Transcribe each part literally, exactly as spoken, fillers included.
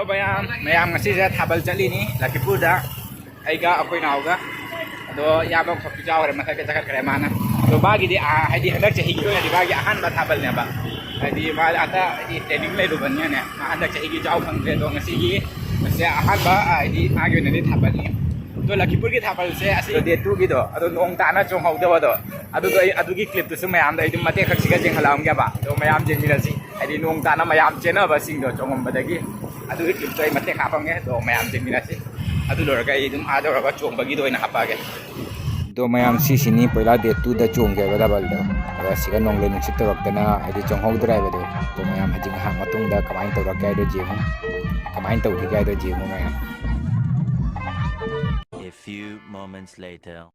ꯃꯌꯥꯝ ꯃꯌꯥꯝ ꯉꯁꯤꯁꯦ ꯊꯥꯕꯜ ꯆꯠꯂꯤꯅꯤ ꯂꯛꯈꯤꯄꯨꯔꯗ, ꯑꯩꯒ ꯑꯩꯈꯣꯏ ꯅꯥꯎꯒ꯫ ꯑꯗꯣ ꯏꯌꯥꯝꯕ ꯑꯃꯈꯛꯁꯨ ꯌꯥꯎꯈ꯭ꯔꯦ, ꯃꯊꯛꯇ ꯆꯠꯈ꯭ꯔꯦ ꯃꯥꯅ꯫ ꯑꯗꯣ ꯃꯥꯒꯤꯗꯤ, ꯑꯥ, ꯍꯥꯏꯗꯤ ꯍꯟꯗꯛ ꯆꯍꯤꯒꯤ ꯑꯣꯏꯅꯗꯤ ꯃꯥꯒꯤ ꯑꯍꯥꯟꯕ ꯊꯥꯕꯜꯅꯦꯕ꯫ ꯍꯥꯏꯗꯤ ꯃꯥ ꯑꯇ ꯍꯥꯏꯗꯤ ꯇ꯭ꯔꯦꯅꯤꯡ ꯂꯩꯔꯨꯕꯅꯤꯅꯅꯦ, ꯃꯥ ꯍꯟꯗꯛ ꯆꯍꯤꯒꯤ ꯌꯥꯎ ꯐꯪꯗ꯭ꯔꯦ꯫ ꯑꯗꯣ ꯉꯁꯤꯒꯤ ꯉꯁꯤ ꯑꯍꯥꯟꯕ, ꯑꯥ, ꯍꯥꯏꯗꯤ ꯃꯥꯒꯤ ꯑꯣꯏꯅꯗꯤ ꯊꯥꯕꯜꯅꯤ꯫ ꯑꯗꯣ ꯂꯛꯈꯤꯄꯨꯔꯒꯤ ꯊꯥꯕꯜꯁꯦ ꯑꯁꯤ ꯗꯦꯠ ꯇꯨꯒꯤꯗꯣ, ꯑꯗꯣ ꯅꯣꯡ ꯇꯥꯅ ꯆꯣꯡꯍꯧꯗꯕꯗꯣ, ꯑꯗꯨꯗꯣ ꯑꯩ ꯑꯗꯨꯒꯤ ꯀ꯭ꯂꯤꯞꯇꯨꯁꯨ ꯃꯌꯥꯝꯗ ꯑꯩ ꯑꯗꯨꯝ ꯃꯇꯦꯛ ꯈꯛꯁꯤꯒ ꯌꯦꯡꯍꯜꯂꯛꯑꯝꯒꯦꯕ꯫ ꯑꯗꯣ ꯃꯌꯥꯝ ꯌꯦꯡꯃꯤꯟꯅꯁꯤ, ꯍꯥꯏꯗꯤ ꯅꯣꯡ ꯇꯥꯅ ꯃꯌꯥꯝ ꯆꯦꯟꯅꯕꯁꯤꯡꯗꯣ ꯆꯣꯡꯉꯝꯕꯗꯒꯤ꯫ ꯑꯗꯨꯒꯤ ꯀ꯭ꯂꯤꯞꯇꯣ ꯑꯩ ꯃꯇꯦꯛ ꯍꯥꯞꯄꯝꯒꯦ, ꯑꯗꯣ ꯃꯌꯥꯝ ꯌꯦꯡꯃꯤꯟꯅꯁꯤ꯫ ꯑꯗꯨ ꯂꯣꯏꯔꯒ ꯑꯩ ꯑꯗꯨꯝ ꯑꯥ ꯌꯧꯔꯒ ꯆꯣꯡꯕꯒꯤꯗꯣ ꯑꯣꯏꯅ ꯍꯥꯞꯄꯛꯑꯒꯦ꯫ ꯑꯗꯣ ꯃꯌꯥꯝ, ꯁꯤꯁꯤꯅꯤ ꯄꯣꯏꯂꯥ ꯗꯦꯠ ꯇꯨꯗ ꯆꯣꯡꯒꯦ ꯍꯥꯏꯕ ꯊꯥꯕꯜꯗꯣ꯫ ꯑꯗꯣ ꯁꯤꯒ ꯅꯣꯡꯂꯩ ꯅꯨꯡꯁꯤꯠ ꯇꯧꯔꯛꯇꯅ ꯍꯥꯏꯗꯤ ꯆꯣꯡꯍꯧꯗ꯭ꯔꯦ ꯍꯥꯏꯕꯗꯣ꯫ ꯑꯗꯣ ꯃꯌꯥꯝ ꯍꯧꯖꯤꯛ ꯉꯥꯏꯍꯥꯛ ꯃꯇꯨꯡꯗ ꯀꯃꯥꯏꯅ ꯇꯧꯔꯛꯀꯦ ꯍꯥꯏꯗꯣ ꯌꯦꯡꯉꯨ, ꯀꯃꯥꯏꯅ ꯇꯧꯈꯤꯒꯦ ꯍꯥꯏꯗꯣ ꯌꯦꯡꯉꯨ ꯃꯌꯥꯝ꯫ A few moments later.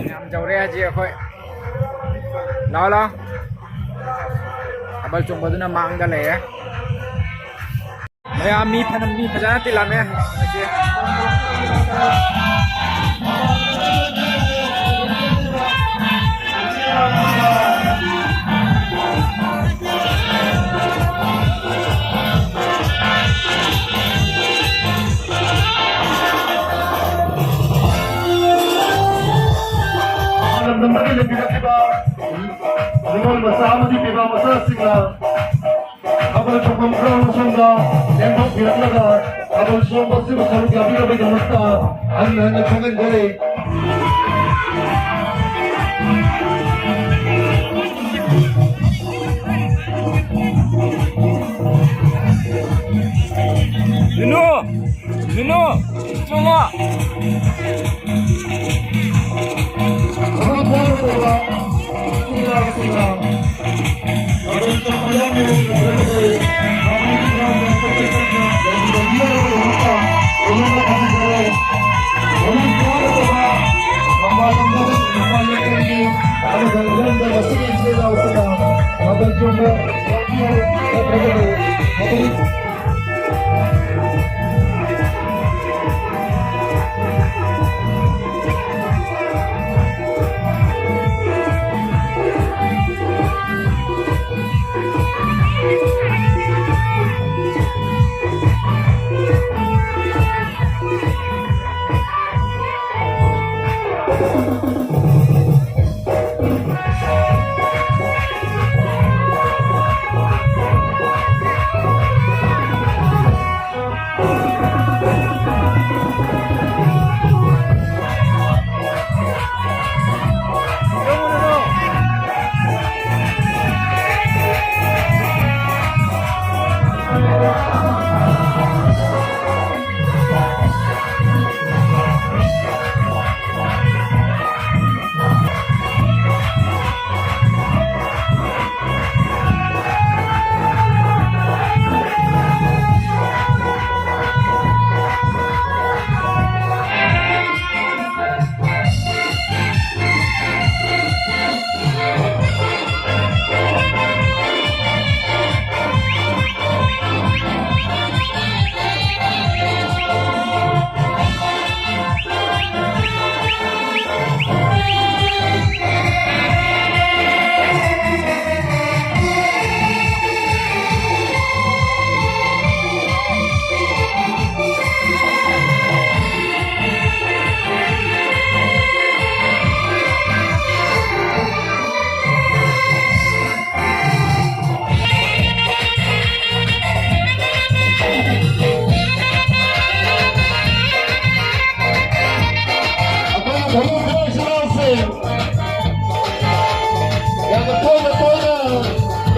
ꯌꯥꯝ ꯌꯧꯔꯦ ꯍꯧꯖꯤꯛ ꯑꯩꯈꯣꯏ꯫ ꯂꯥꯛꯑꯣ, ꯂꯥꯛꯑꯣ꯫ ꯊꯥꯕꯜ ꯆꯣꯡꯕꯗꯨꯅ ꯃꯥꯡꯗ ꯂꯩꯔꯦ꯫ ꯃꯌꯥꯝ ꯃꯤ ꯐꯅ, ꯃꯤ ꯐꯖꯅ ꯇꯤꯜꯂꯝꯃꯦ ꯉꯁꯤ꯫ ꯂꯝꯗꯝꯗꯒꯤ ꯂꯩꯕꯤꯔꯛꯈꯤꯕ ꯅꯤꯉꯣꯜ ꯃꯆꯥ ꯑꯃꯗꯤ ꯄꯤꯕꯥ ꯃꯆꯥꯁꯤꯡꯅ ꯊꯥꯕꯜ ꯆꯣꯡꯐꯝ ground ꯁꯣꯝꯗ ꯂꯦꯡꯊꯣꯛꯄꯤꯔꯛꯂꯒ ꯊꯥꯕꯜ ꯆꯣꯡꯕ ꯑꯁꯤꯕꯨ ꯁꯔꯨꯛ ꯌꯥꯕꯤꯅꯕꯒꯤꯗꯃꯛꯇ ꯍꯟꯅ ꯍꯟꯅ ꯈꯪꯍꯟꯖꯔꯤ꯫ ꯂꯤꯅꯨ! ꯂꯤꯅꯨ! ꯆꯣꯡꯉꯣ!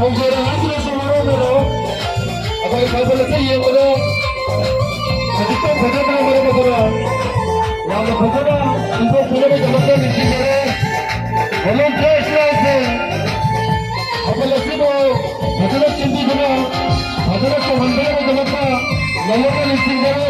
ꯈꯣꯡꯖꯣꯏꯗ ꯉꯥꯛꯇꯅꯁꯨ ꯃꯔꯨꯞ ꯑꯗꯣ ꯑꯩꯈꯣꯏ ꯀꯥꯡꯕꯨ ꯑꯁꯤ ꯌꯦꯡꯕꯗ ꯈꯖꯤꯛꯇꯪ ꯐꯖꯗ꯭ꯔ ꯃꯔꯨꯞ ꯑꯗꯨꯅ ꯌꯥꯝꯅ ꯐꯖꯅ ꯏꯟꯊꯣꯛꯄꯤꯅꯕꯒꯤꯗꯃꯛꯇ ꯅꯤꯡꯁꯤꯡꯖꯔꯤ꯫ ꯃꯔꯨꯞ ꯈꯔꯁꯤꯅ ꯊꯥꯕꯜ ꯑꯁꯤꯕꯨ ꯐꯖꯅ ꯁꯤꯟꯕꯤꯗꯨꯅ ꯐꯖꯅ ꯇꯧꯍꯟꯕꯒꯤꯗꯃꯛꯇ ꯂꯥꯏꯕꯛꯅ ꯅꯤꯡꯁꯤꯡꯖꯔꯤ꯫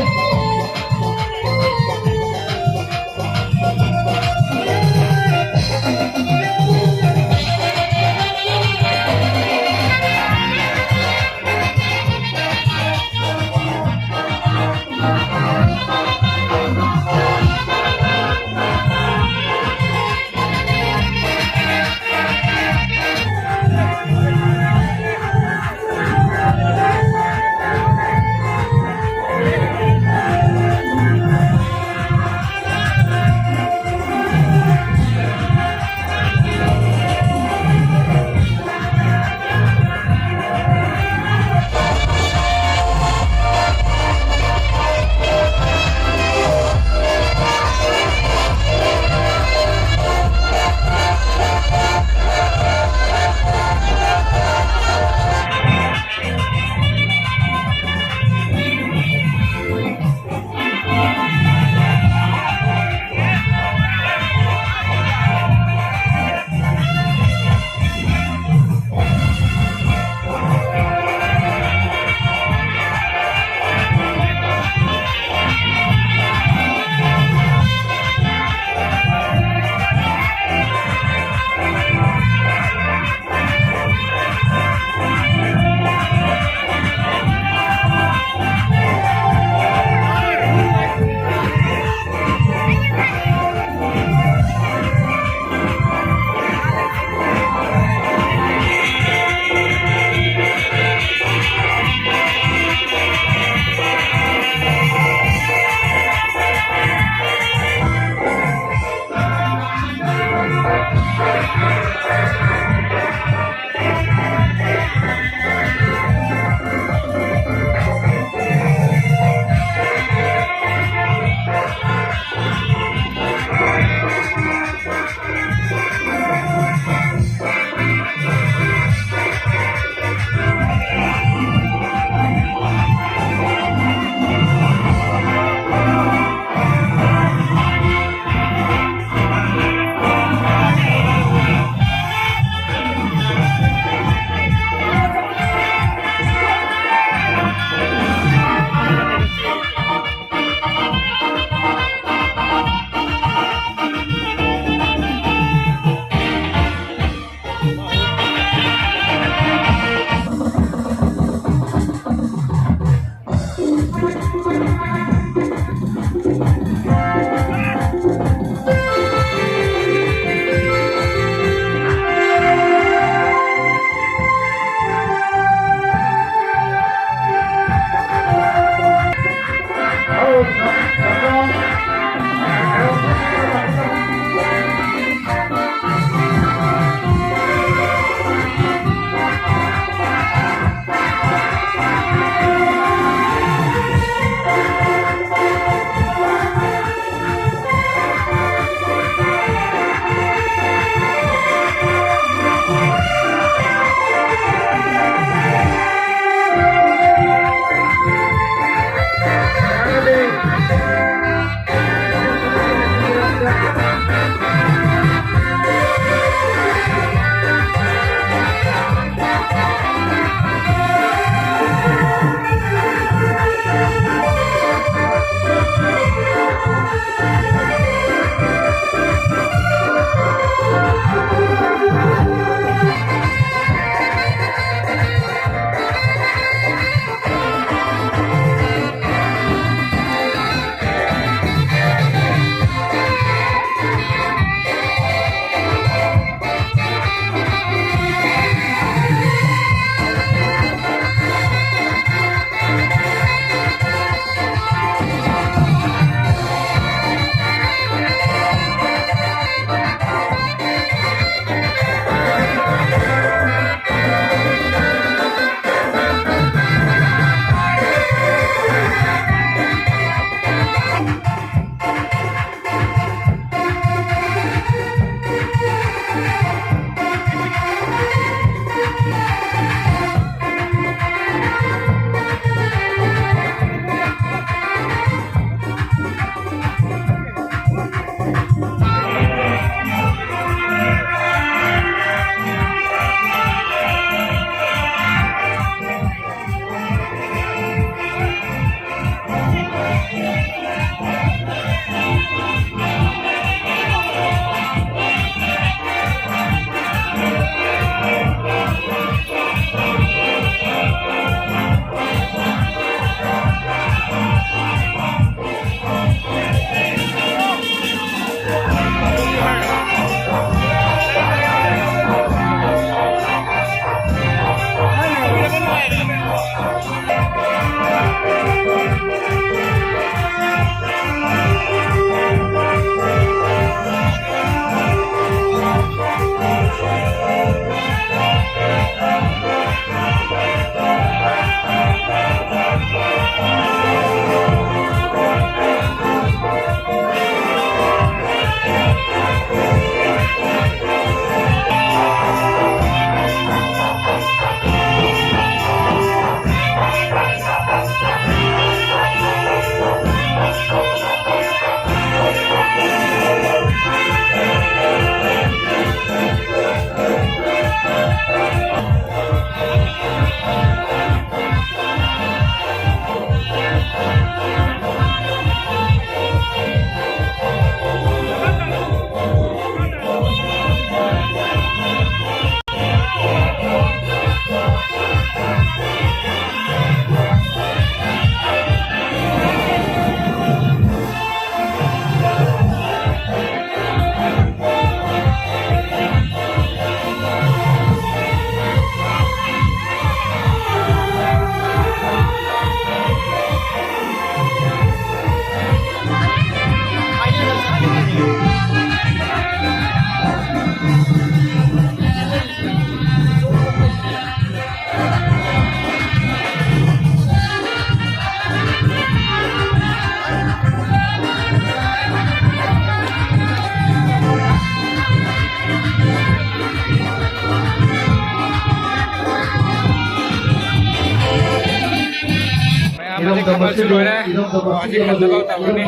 ꯃꯌꯥꯝ ꯍꯧꯖꯤꯛ ꯊꯥꯕꯜꯁꯨ ꯂꯣꯏꯔꯦ꯫ ꯍꯧꯖꯤꯛ ꯍꯟꯅꯕ ꯇꯧꯔꯅꯤ꯫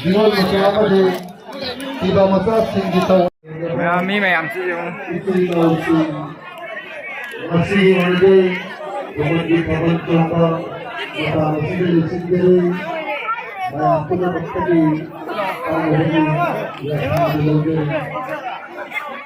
ꯅꯤꯉꯣꯜ ꯃꯆꯥ ꯑꯃꯗꯤ ꯄꯤꯕ ꯃꯆꯥꯁꯤꯡꯒꯤ ꯊꯧ- ꯃꯌꯥꯝ, ꯃꯤ ꯃꯌꯥꯝꯁꯤ ꯌꯦꯡꯉꯨ꯫ ꯏꯆꯤꯜ ꯏꯅꯥꯎꯁꯤꯡ, ꯉꯁꯤꯒꯤ ꯑꯣꯏꯅꯗꯤ ꯈꯨꯕꯝꯒꯤ ꯊꯥꯕꯜ ꯆꯣꯡꯕ ꯃꯇꯥꯡ ꯑꯁꯤꯗ ꯂꯣꯏꯁꯤꯟꯖꯔꯤ꯫ ꯃꯌꯥꯝ ꯄꯨꯝꯅꯃꯛꯇꯒꯤ ꯇꯥꯡꯕꯒꯤ ꯌꯥꯊꯪ ꯂꯧꯖꯔꯤ꯫